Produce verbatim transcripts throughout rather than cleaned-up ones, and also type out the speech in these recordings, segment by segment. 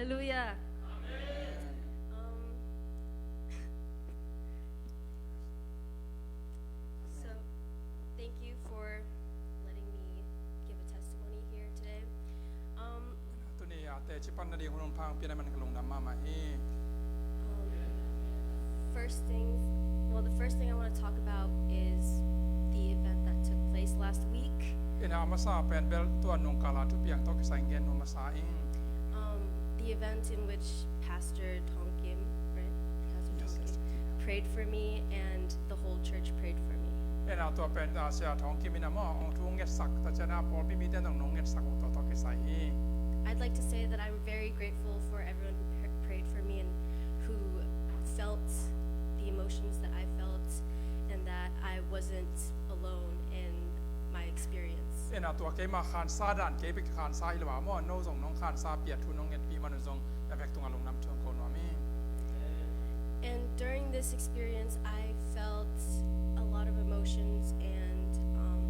Hallelujah. Um, so, thank you for letting me give a testimony here today. Um, Tuni a teci panna ding hun hong pia na man ka lungdam mahmah hi. Um, first things, well, the first thing I want to talk about is the event that took place last week. Ina a masa pen bel tua nung kala thupiang tawh kisai gen nu masa in. Um, the event in which Pastor Tong Kim, right? Pastor Tong Kim prayed for me and the whole church prayed for me. Ina tua pen, ah, Sia Tong Kim ina maw hong thu ngetsak, tua ciang a pawlpi mite nong nong ngetsak uh tua tawh kisai hi. I'd like to say that I'm very grateful for everyone who pr- prayed for me and who felt the emotions that I felt and that I wasn't alone in my experience. Ina tua keima khansa dan kei bek khansa hi lo a maw, no zong nong khansa pia thu nong ngetpih man un zong na vek tungah lungdam thu hong ko nuam hi. And during this experience, I felt a lot of emotions and, um,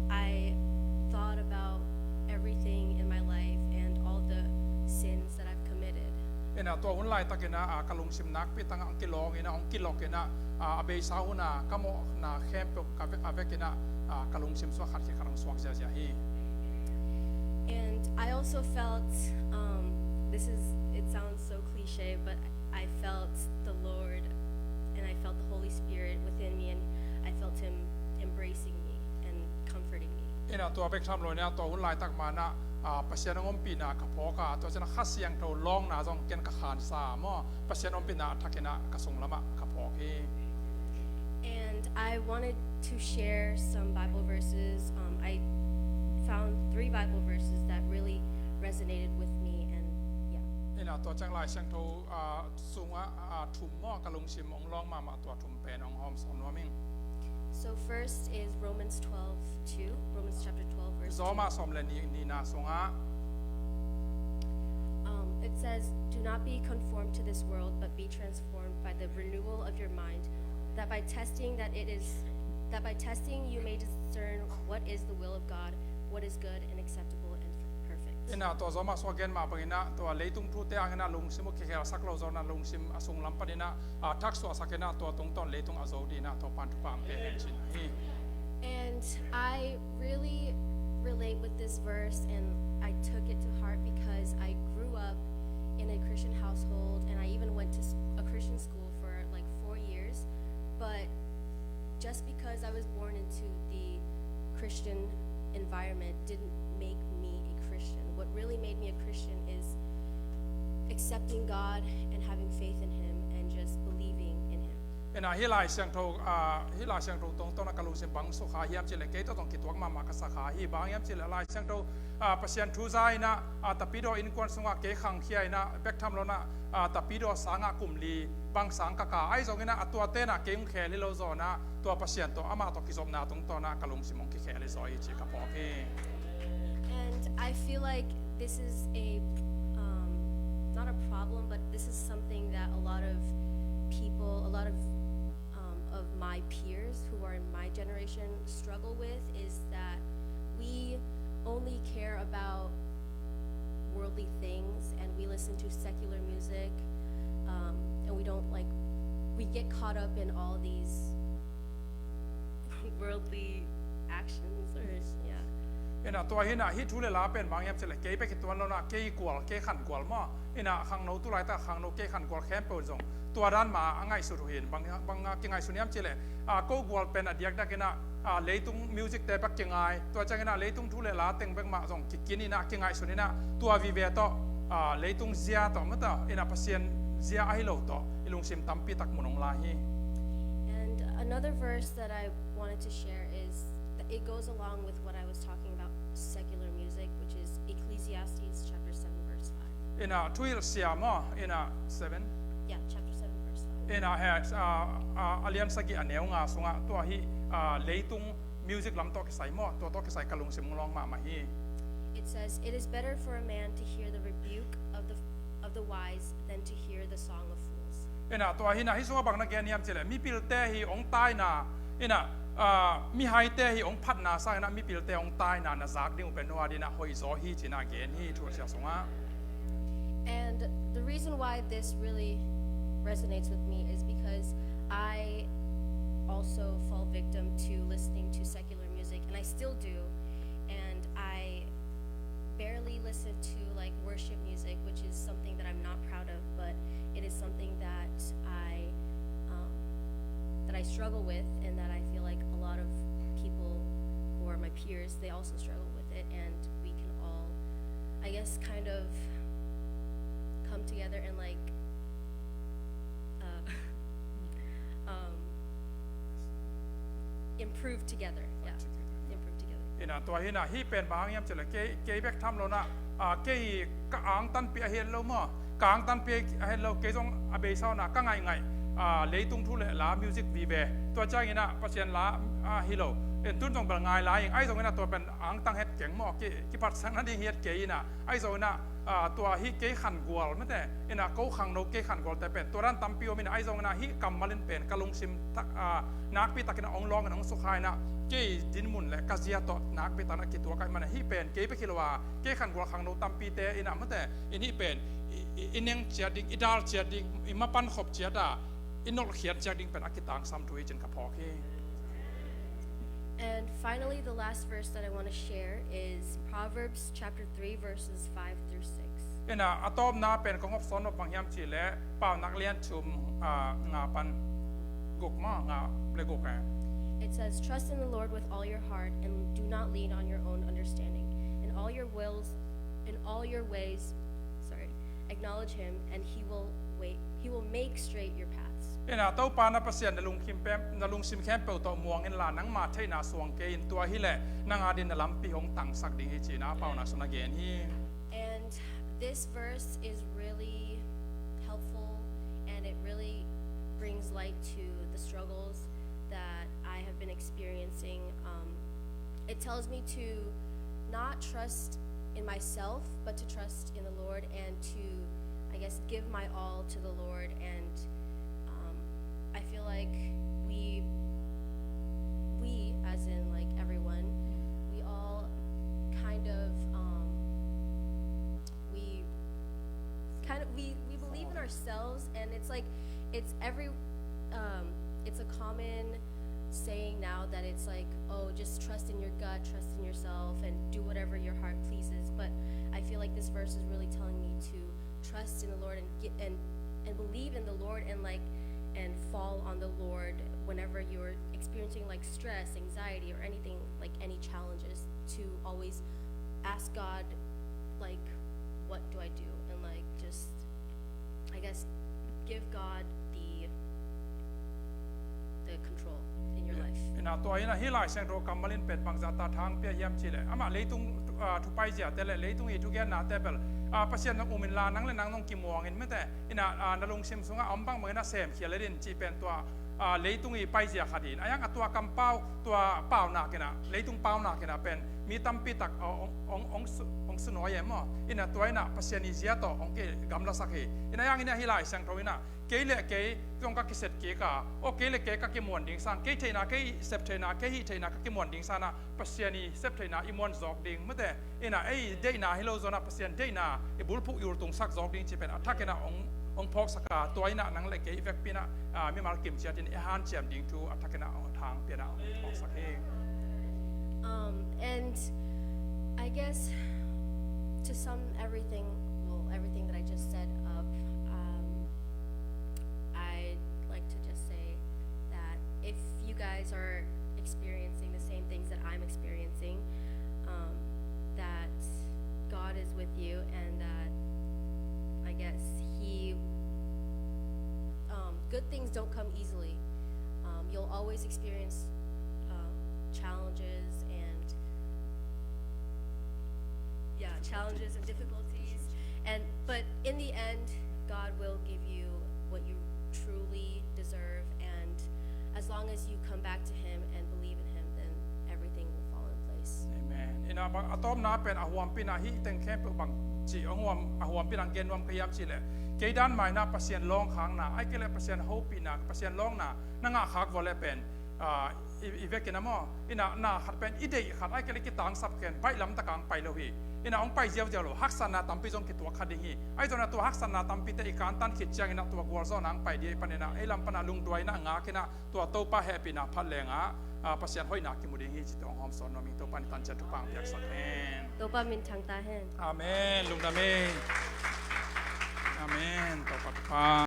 I thought about everything in my life and all the sins that I've committed. Ina tua hun laitak ina, ah, ka lungsim nakpi tangah hong kilawng ina, hong kilok ina, ah, a beisa hun a ka mawhna khempeuh ka ve-, a vek ina, ah, ka lungsim sua khat khit khat hong suak ziazia hi. And I also felt, um, this is, it sounds so cliche, but I felt the Lord and I felt the Holy Spirit within me and I felt Him embracing me and comforting me. Ina tua bek tham lo ina tua hun laitak ma ina, ah, Pasian hong ompihna ka phawk a, tua ciang a Kha Siangtho lawngna zong ken ka khansa maw, Pasian ompihna a thak ina ka sunglamah ka phawk hi. And I wanted to share some Bible verses. Um, I found three Bible verses that really resonated with me, and yeah. Ina tua ciang Lai Siangtho, ah, sungah, ah, thum maw ka lungsim hong lawng mahmah tua thum pen hong hawm sawn nuam ing. So first is Romans twelve two, Romans chapter twelve, verse two. Roma sawm le nih, nihna sungah. Um, it says, "Do not be conformed to this world, but be transformed by the renewal of your mind, that by testing that it is, that by testing you may discern what is the will of God, what is good and acceptable and perfect." Ina tua Roma sungah gen mah bang ina tua leitung thute ang ina lungsim uh kikhelsak lo zaw ina lungsim a sunglam pan ina, ah, thaksuahsak ina tua tungtawn leitung a zo ding ina Topan thupha hong pia hen cihna hi. And I really relate with this verse, and I took it to heart because I grew up in a Christian household, and I even went to s-, a Christian school for, like, four years. But just because I was born into the Christian environment didn't make me a Christian. What really made me a Christian is accepting God and having faith in Him and just believing in Him. Ina hih Lai Siangtho, ah, hih Lai Siangtho tungtawn a ka lungsim bang sukha hiam cih leh kei tawh zong kituak mahmah ka sakha hi. Bang hiam cih leh Lai Siangtho, ah, Pasian thu za ina, ah, Tapidaw innkuan sungah kei khangkhia ina bek tham lo ina, ah, Tapidaw sangah kum li bang sang ka ka ahi zong ina a tuate ina kei hong khel hi lo zaw ina tua Pasian tawh amah tawh kizopna tungtawn a ka lungsim hong kikhel hi zaw hi cih ka phawk hi. And I feel like this is a, um, not a problem, but this is something that a lot of people, a lot of, um, of my peers who are in my generation struggle with, is that we only care about worldly things and we listen to secular music, um, and we don't, like, we get caught up in all these worldly actions or, yeah. Ina tua hi ina hih thu le la pen bang hiam cih leh kei bek hi tuan lo ina kei gual, kei khan gual maw. Ina khangno tu laitak khangno kei khan gual khempeuh zong tua dan mah a ngaihsut uh hi in bang, bang a kingaihsun hiam cih leh, ah, ko gual pen a diakdiak ina, ah, leitung music te bek kingai, tua ciang ina leitung thu le la teng bek mah zong kikin ina kingaihsun ina tua vive tawh, ah, leitung zia tawh mata ina Pasian zia ahi lo tawh i lungsim tampi tak mun hong la hi. And another verse that I wanted to share is that it goes along with what I was talking about secular music, which is Ecclesiastes chapter seven, verse five. Ina Thuhilhsia maw, ina seven? Yeah, chapter seven, verse five. Ina he, ah, ah, a lian sagih a neu nga sungah tua hih, ah, leitung music lam tawh kisai maw, tua tawh kisai ka lungsim hong lawng mahmah hi. It says, "It is better for a man to hear the rebuke of the, of the wise than to hear the song of fools." Ina tua hi ina hih sungah bang na gen hiam cih leh mipilte hi hong taina, ina, ah, mihaite hi hong phatna sang ina mipilte hong taina na zak ding uh pen no a ding ina hoih zaw hi ci ina gen hi Thuhilhsia sungah. And why this really resonates with me is because I also fall victim to listening to secular music, and I still do. And I barely listen to, like, worship music, which is something that I'm not proud of, but it is something that I um, that I struggle with, and that I feel like a lot of people who are my peers, they also struggle with it, and we can all, I guess, kind of come together and, like, uh, um, improve together. Yeah, improve together. Ina tua hi ina, hih pen bang hang hiam cih leh kei, kei bek tham lo ina, ah, kei ka angtanpih a hi lo maw, ka angtanpih a hi lo, kei zong a beisa ina ka ngaihngaih, ah, leitung thu le la music vive. Tua ciang ina Pasian la, ah, hi lo. Ina tun zong bel ngai lai ing, ahi zong ina tua pen angtang het keng maw, ki, kiphatsak nading hi het kei ina, ahi zong ina, ah, tua hi kei khangual mate, ina ko khangno kei khangualte pen tua dan tampi om ina, ahi zong ina hih kammal in pen ka lungsim tak, ah, nakpi takin a hong lawng in hong sukha ina, kei dinmun le ka zia tawh nakpi takin a kituak ahih manin hih pen kei bek hi lo a, kei khangual khangno tampite ina mate, in hih pen i, i, i neng ciat ding, i dal ciat ding, i mapan khop ciat a, i nolhkhiat ciat ding pen a kitangsam thu hi cin ka phawk hi. And finally, the last verse that I want to share is Proverbs chapter three, verses five through six. Ina a tawpna pen kong hopsawn nop bang hiam cih leh Paunak lian thum, ah, nga pan guk maw, nga le guk eh. It says, "Trust in the Lord with all your heart and do not lean on your own understanding. In all your wills, in all your ways, sorry, acknowledge him and he will wait, he will make straight your paths." Ina Topa na Pasian na lungsim pem, na lungsim khempeuh tawh muang inla nangma theihna suang kei in, tua hi leh nang adingin na lampi hong tangsak ding hi ci-in a Paunak sung a gen hi. And this verse is really helpful, and it really brings light to the struggles that I have been experiencing. Um, it tells me to not trust in myself, but to trust in the Lord and to, I guess, give my all to the Lord. And um, I feel like we, we, as in, like, everyone, we all kind of, um, we kind of, we, we believe in ourselves, and it's like, it's every, um, it's a common saying now that it's like, "Oh, just trust in your gut, trust in yourself, and do whatever your heart pleases." But I feel like this verse is really telling me to trust in the Lord and get, and, and believe in the Lord, and, like, and fall on the Lord whenever you're experiencing, like, stress, anxiety, or anything, like, any challenges, to always ask God, like, "What do I do?" And, like, just, I guess, give God the, the control in your life. Ina tua ina hih Lai Siangtho kammal in pen bangzah ta thang pia hiam cih leh, amah leitung, ah, thu paizia te le leitung i thugennate bel, ah, Pasian zong um inla nang le nang zong kimuang in mate, ina, ah, na lungsim sungah a om bangbang ina semkhia le din cih pen tua, ah, leitung i paizia khat hi in, a hiang a tua kampau, tua paunak ina, leitung paunak ina pen mi tampi tak, ah, hong, hong, hong su-, hong sunuai e maw. Ina tua ina Pasian i zia tawh hong kigamlasak hi. Ina a hiang ina hih Lai Siangtho ina kei le kei zong ka kiset kik a, aw kei le kei ka kimuan ding sang, kei theihna, kei sep theihna, kei hih theihna ka kimuan ding sang a, Pasian i sep theihna i muan zawk ding mate, ina ei deihna hi lo zaw ina Pasian deihna i bulphuh i ultungsak zawk ding cih pen a thak ina hong, hong phawksak a, tua ina nang le kei i vekpi ina, ah, mimal kim ciat in i hanciam ding thu a thak ina hong thang pia ina hong phawksak hi. Um, and I guess to sum everything, well, everything that I just said up, um, I'd like to just say that if you guys are experiencing the same things that I'm experiencing, um, that God is with you, and that, I guess, He, um, good things don't come easily. Um, you'll always experience, um, challenges and, yeah, challenges and difficulties. And, but in the end, God will give you what you truly deserve. And as long as you come back to Him and believe in Him, then everything will fall in place. Amen. Ina bang a tawpna pen a huampi ina hih teng khempeuh bang ci a huam, a huampi ina gen nuam ka hiam cih leh, kei dan mah ina Pasian lawng khakna, ahih kei leh Pasian hopihna, Pasian lawngna na ngah khak vua leh pen, ah, i, i vekin a maw, ina na khat pen i deih khat, ahih kei leh kitangsap khen, baih lam tak a hong pai lo hi. Inah hong pai ziauziau lo, haksatna tampi zong kituak kha ding hi. Ahi zongin ah tua haksatna tampite i kantan khit ciangin ah tua gualzawhna hong pai ding hi. Panin ah ei lam pan ah lungduaina ngak in ah tua Topa hehpihna phat leng ah, ah, Pasian hoihna kimu ding hi cih tua hong hawmsawn nuam ing. Topa in i tan ciat thupha hong piaksak hen. Topa min thang ta hen. Amen. Lungdam ei. Amen. Topa thupha.